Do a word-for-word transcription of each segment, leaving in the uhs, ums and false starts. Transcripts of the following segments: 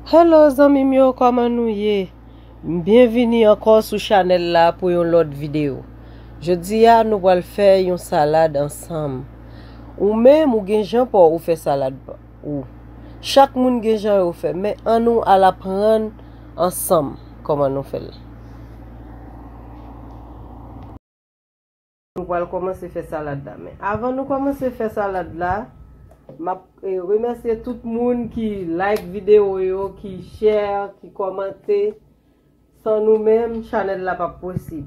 Hello zanmi m yo, kòman nou ye? Byenvini ankò sou chanèl la pou yon lòt videyo. Jodi a nou pral fè yon salad ansanm. Ou menm ou gen jan pa w ou fè salad pa ou. Chak moun gen jan yo fè, men ann nou al aprann ansanm kòman nou fè l. Nou pral kòmanse fè salad la. Men avan nou kòmanse fè salad la, m ap eh, remèsye tout moun ki like videyo yo, ki share, ki kòmante. San nou menm, chanèl la p ap posib.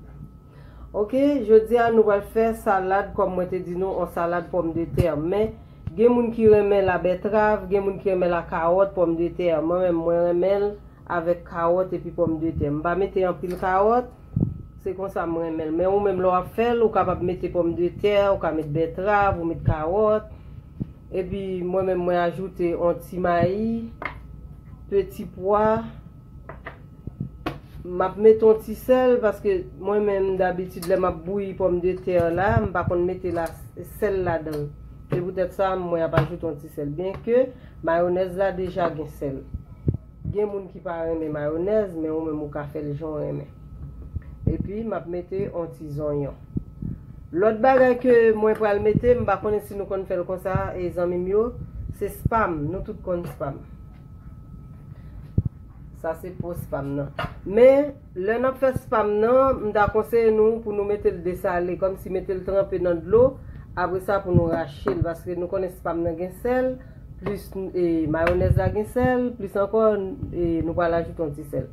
Oke, jodi a nou pral fè salad, kòm mwen te di nou, yon salad pòmdetè. Men gen moun ki renmen l a bètrav, gen moun ki renmen l a kawòt, pòmdetè. Mwen menm, mwen renmen l avèk kawòt epi pòmdetè. M pa mete anpil kawòt. Se konsa m renmen l. Men ou menm lè w ap fè l, ou kapab mete pòmdetè, ou ka met bètrav, ou met kawòt. Epi mwen menm mwen ajoute yon ti mayi, peti pwa. M ap mete yon ti sèl paske mwen menm dabitid lè m ap bouyi pòmdetè la, m pa konn mete la, sèl ladan l. Se poutèt sa mwen ap ajoute yon ti sèl. Byenke mayonèz la deja gen sèl. Gen moun ki pa renmen mayonèz, men ou menm ou ka fè l jan w renmen. Epi m ap mete yon ti zonyon. Lòt bagay ke mwen pral mete, m pa konnen si nou konn fè l konsa, e zanmi m yo, se spam. Nou tout konn spam. Sa se po spam nan. Men lè n ap fè spam nan, m ta konseye nou pou nou mete l desale, kòmsi mete l tranpe nan dlo, apre sa pou nou rache l, paske nou konnen spam nan gen sèl, plis e, mayonèz la gen sèl, plis ankò e, nou pral ajoute yon ti sèl.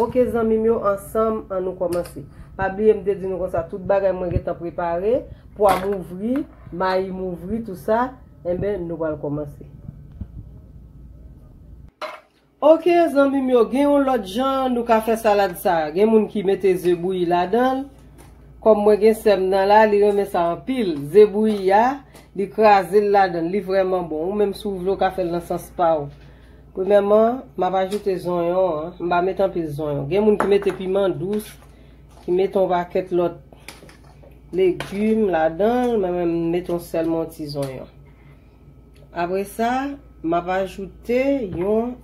Oke zanmi m yo, ansanm ann nou kòmanse. Pa bliye m te di nou konsa, tout bagay mwen gentan prepare, pwa mouvri, mayi mouvri, tou sa, enben nou pral kòmanse. Oke zanmi m yo, gen yon lòt jan nou ka fè salad sa. Gen moun ki mete ze bouyi ladan l. Kòm mwen gen sè m nan la, li renmen sa anpil. Ze bouyi a, li kraze l ladan l, li vrèman bon. Ou menm si w vle w ka fè l nan sans pa w. Premyèman, m ap ajoute zonyon an. M pa mete anpil zonyon. Gen moun ki mete piman dous, ki mete yon pakèt lòt legim ladan l. Mwen menm, m mete yon sèlman yon ti zonyon. Apre sa, m ap ajoute yon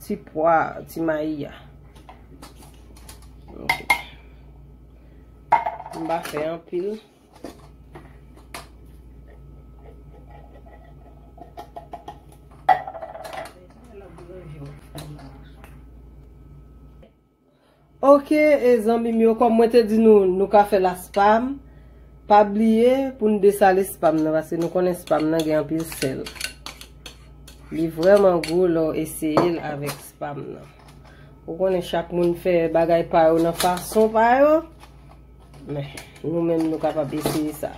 ti pwa, ti mayi a. Ok. M pa fè anpil. Ok, e zanmi m yo, kòm mwen te di nou, nou ka fè l a spam. Pa bliye pou n desale spam nan, paske nou konnen spam nan gen anpil sèl. Li vrèman gou lè w eseye l avèk spam nan. Ou konnen chak moun fè bagay pa yo nan fason pa yo. Men, nou menm nou kapab eseye sa.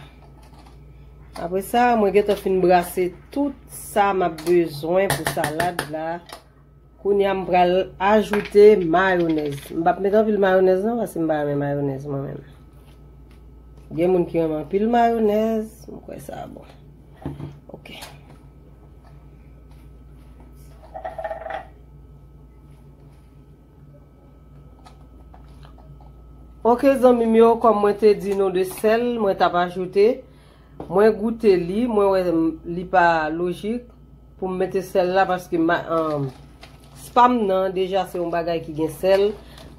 Apre sa, mwen gentan fin brase tout sa m ap bezwen pou salad la. Kounye a m pral ajoute mayonèz. M p ap met anpil mayonèz non, paske m pa renmen mayonèz mwen menm. Gen moun ki renmen anpil mayonèz, m kwè sa bon. Ok. Ok zanmi m yo, kòm mwen te di nou de sèl, mwen t ap ajoute. Mwen goute li, mwen wè m, li pa lojik pou m mete sèl la paske ma, um, spam nan deja se yon bagay ki gen sèl,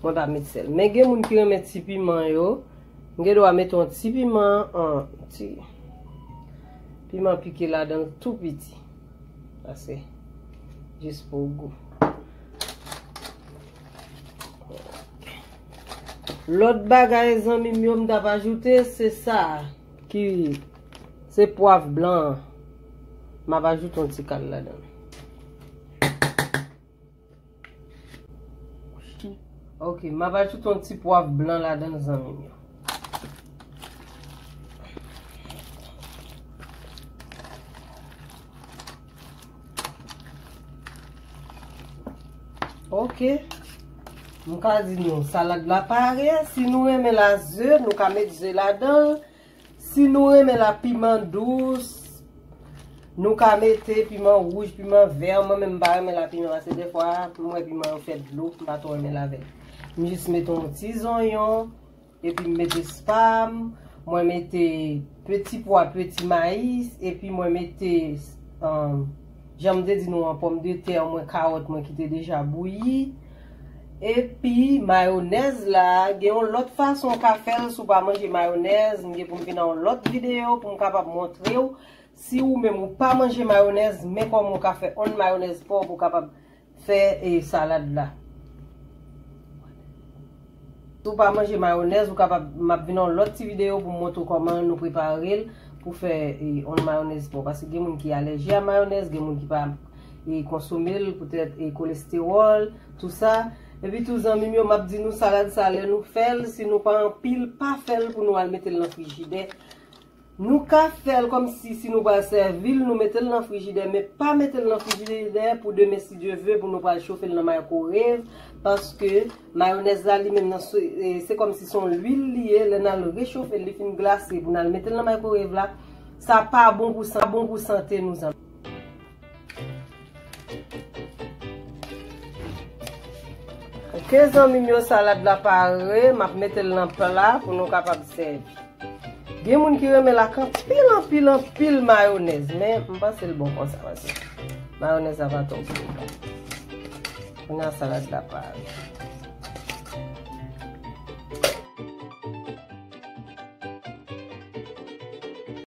mwen pa met sèl. Men gen moun ki renmen ti piman yo, m gen dwa mete yon ti piman, um, ti piman pike ladan l tou piti. Ase, jis pou gou. Lòt bagay zanmi m yo m t ap ajoute, se sa. Ki se pwav blan an. M ap ajoute yon ti kal ladan l. Ok, m ap ajoute yon ti pwav blan ladan l zanmi m yo. Ok. M ka di nou, salad la pare. Si nou renmen l a ze, nou ka met ze ladan l. Si nou renmen l a piman dous, nou ka mete piman wouj, piman vè. Mwen menm m pa renmen l a piman, paske dèfwa, m wè piman yo fè dlo, m pa twò renmen l avè l. M jis mete yon ti zonyon. Epi m mete spam, mwen mete peti pwa, peti mayis, epi mwen mete, um, Jan m te di nou an, pòmdetè mwen, kawòt mwen ki te deja bouyi. Epi mayonèz la, gen yon lòt fason w ka fè l si w pa manje mayonèz. M gen pou m vin nan yon lòt videyo pou m kapab montre w. Si ou menm ou pa manje mayonèz, men kòman w ka fè yon mayonèz pa w pou w kapab fè e salad la. Si w pa manje mayonèz, ou kapab, m ap vin yon lòt ti videyo pou m montre w kòman nou prepare l pou fè e, yon mayonèz pa w. Paske gen moun ki alèji a mayonèz, gen moun ki pa e, konsome l poutèt e, kolestewòl, tou sa. Epi tou zanmi m yo, m ap di nou salad sa lè nou fè l, si nou pa anpil, pa fè l pou nou al mete l nan frijidè. Nou ka fè l kòmsi si nou pral sèvi l, nou mete l nan frijidè, men pa mete l nan frijidè pou demen, si Dye ve, pou nou pral chofe l nan maykwowev, paske mayonèz la, li menm nan, se, e, se kòmsi se yon lwil li ye, lè n al rechofe l, li fin glase, pou n al mete l nan maykwowev la, sa pa bon pou san-, bon pou sante nou, zanmi. Ok, zanmi m yo, salad la pare, m ap mete l nan pla pou nou kapab sèvi. Gen moun ki renmen l ak anpil, anpil, anpil mayonèz, men m panse l bon konsa, paske mayonèz la pa twò bon. Kounye a salad la pare.